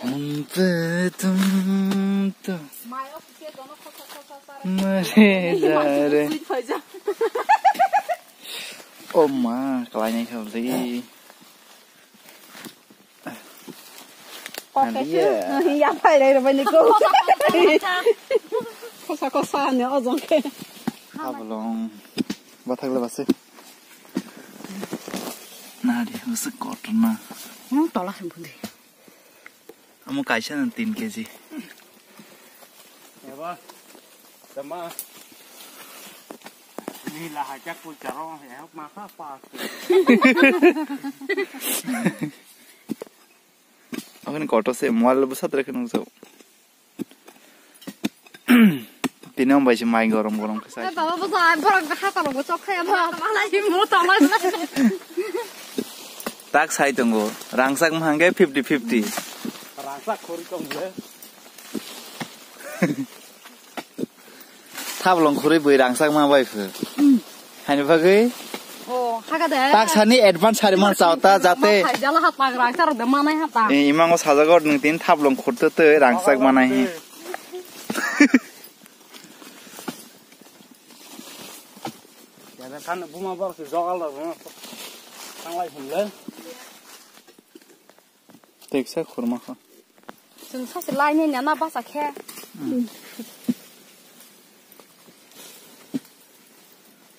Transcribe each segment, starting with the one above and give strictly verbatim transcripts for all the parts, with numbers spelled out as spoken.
Tum, tum, tum. Mare, jare. O ma, kalai nai kha bwlai. Aliya. Ya phai rai rwbai ni ko. Kosa kosa ne ojong khe. Hablong. Bathak le basi. Nari, bwswk kotor na. Hmm, tola khe budi. Amo kaisa no tin keji. Eba, tama. Ni la haja kul charo, ya ma kha pa. Okhani kotor se mobile bwsat rekhe nukjao. Tini wng bai se mai gorom gorom khe sai. Eh, baba, bo sa, borok hata rok bo chok khaya ba. Malai mo tama. Tak sai tongo. Rangchak ma hangke fifty fifty. Rangchak khori tong le. Thablong khuri bui rangchak ma bai phu. Haini bagwi? Oh, haka de. Tak sani advance sari man chao ta jate. Ma khai jala ha tak rangchak rok de manai ha ta. Eh, imango sajago nung tin thablong khurte te rangchak manai hi. Jada kan buma bor si jogal da buma. Tanglai phun le. Teksa khurma kha. Chwng sachi lainai nana basa khe. Hmm.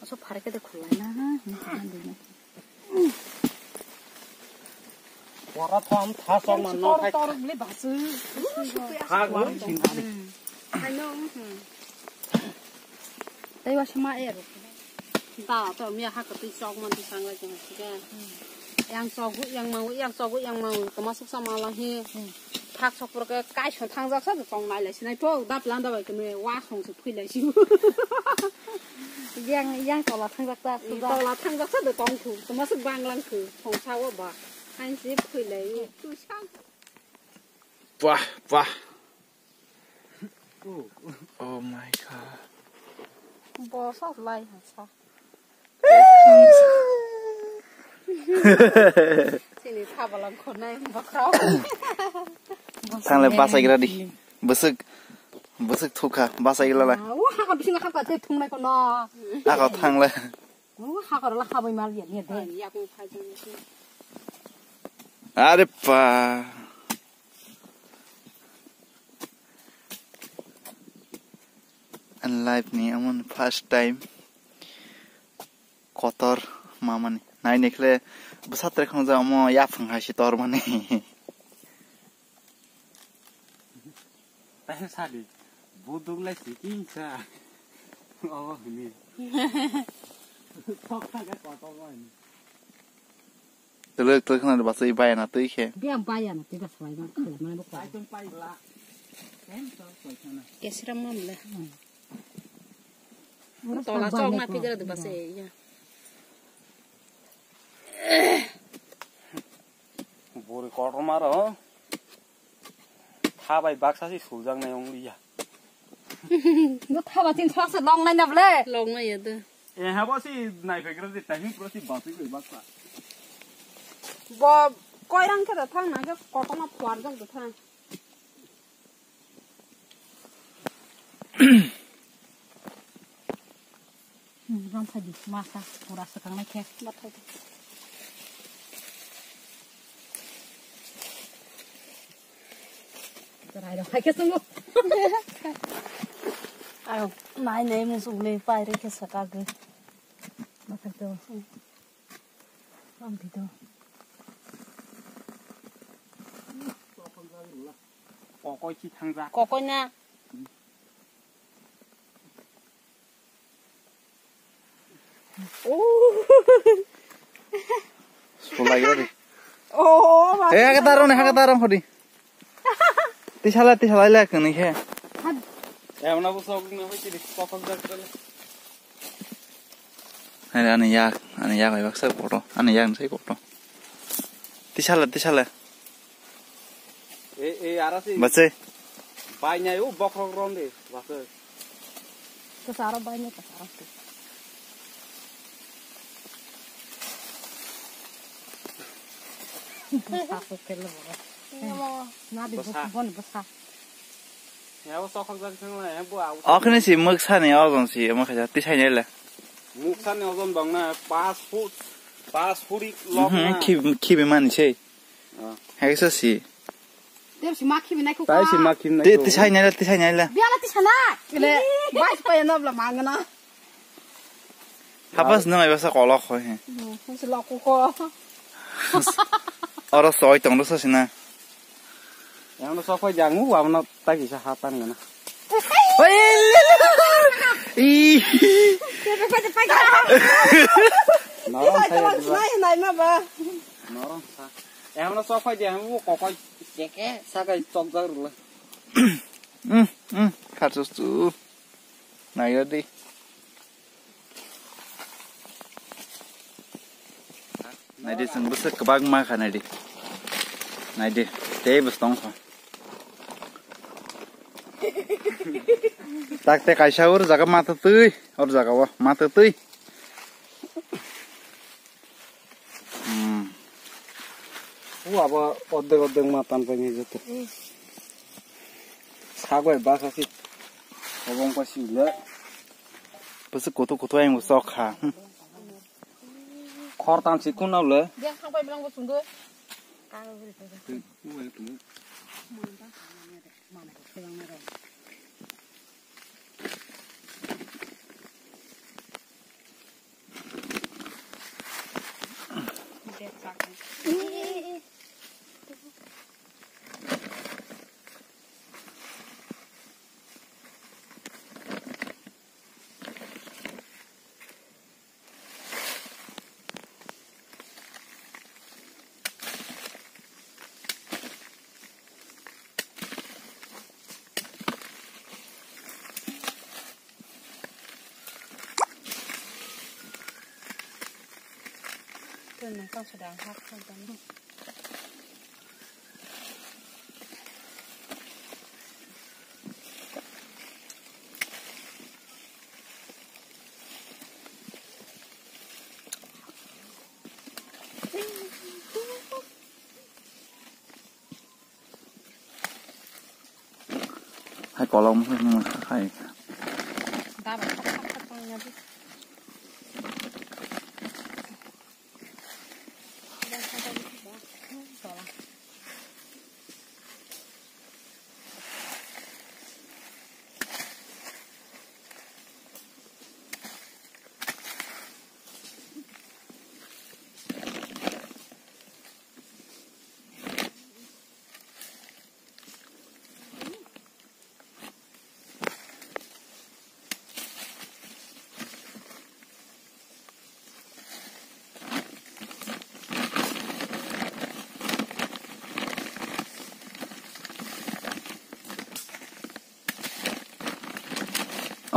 Aso phare khe de khulai na, ha? Pora thom tha sok man no khai. Tor bli basu. Kha gor sin ani. Haino, hmm. Tei wa sima er. Da to miya ha ka tei chok man tei sang lai tong sike. Yang chogu, yang mangu, yang chogu, yang mangu. Toma suk sama lang hi. Thak sok pura ke kai son thang jak sa tong nai lai sinai to. Dap lan da bai kene wa song se phui lai si. Yang, yang tola thang jak ta. Tola thang jak sa tong thu. Toma suk bang lang thu. Song sa wa ba. Hain si phui lai. Tu sa. Wah, wah. Oh my God. Bo sa lai ha sa. Sini thabalang khonai bakrao. Thangle basai gra di. Bwswk, bwswk thukha, basai gra la. Ah, o haka bising haka te thungnai kono. Ako thangle. O haka la khabai mal ya, ya de. Are pa. An life ni amon first time kotor mamani. Nai nikhle bwsa tre khongjak omo yaphang hai se tor mani. Tei sadi buduk lai si king sa. Obo hini. Sok thaga kotor mani. Twlwk twlwk khna bachwi bayana twi khe. Bia bayana twi bachwi bayana khalai mani bo khalai. Kesra mamle. Tola chok na pidra de bachwi ya. Buri kotor maro. Thabai baksa si suljak nai ong liya. No thaba tin thaksa long nai na ble. Long nai ya de. E habo si nai pekra de tahim pro si basi koi baksa. Bo koi rang khe da thang na khe kotoma phuar jak da thang. Hmm, rang phai di, masa, pura swkang nai khe. Bathai di. Rai rok hai khe sungo. Ayo, nai nai musuk le pai re khe saka ge. Bathai to. Hmm. Rang di to. Kokoi si thangjak. Kokoi na. Sulai gari. Oh, eh, hake tarong ni, hake tarong hodi. Tisala, tisala ila kene he. Eh, mana bu sok ni hoi tiri, kokok jak tale. Hai, ani yak, ani yak, hai baksa koto, ani yak sai koto. Tisala, tisala. E, e, ara si. Bache. Bai nyai u bokrok ron de, bache. Kasaro bai nyai kasaro si. Sasuk kele bokrok. Nadi bwsa. Boni bwsa. Yabo sokhok jak thang lai, bo au. Okhne si mwksa ni ojon si, omo khaja tisai nai le. Mwksa ni ojon bang na paanch foot, paanch foot lok na. Khibi mani sei. Ah. Heksa si. Tei si ma khibi nai kho. Tai si ma khibi nai. Te tisai nai le, tisai nai le. Biala tisana. Ile, bai pa no bla mangna. Hapas nung ai basa kolok hoi he. Hmm, si lok ko. Oro soi tong dosa sina. Yang no sok hoi jangu, wa no ta kisa hatan gana. Oi, le, le. Ih. Norong saya dua. Nai, nai ma ba. Norong sa. Yang no sok hoi jangu, kokoi seke, sakai chok jak rula. Hmm, hmm, kharchos tu. Nai di. Naidi, chwng bwswk kwbangma kha, naidi. Naidi, tei bwswk tong kha. Tak tei kaisa ur jaga ma twtwi, ur jaga o ma twtwi. Hmm. O abo ordek ordek ma tan pai ni joto. Sagoi basa si. Obong pa si le. Bwswk kutu kutu ayang bwswk kha. Hmm. Khortan si kun nao le. Dia sang pai bilang bo sunggo. Hai kolom hai.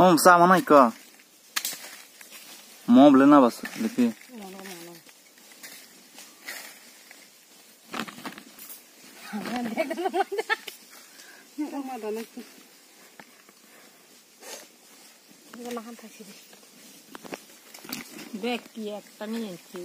Om sa manai ko. Mo ble na bas lipi. Bek ki ekta ni enchi.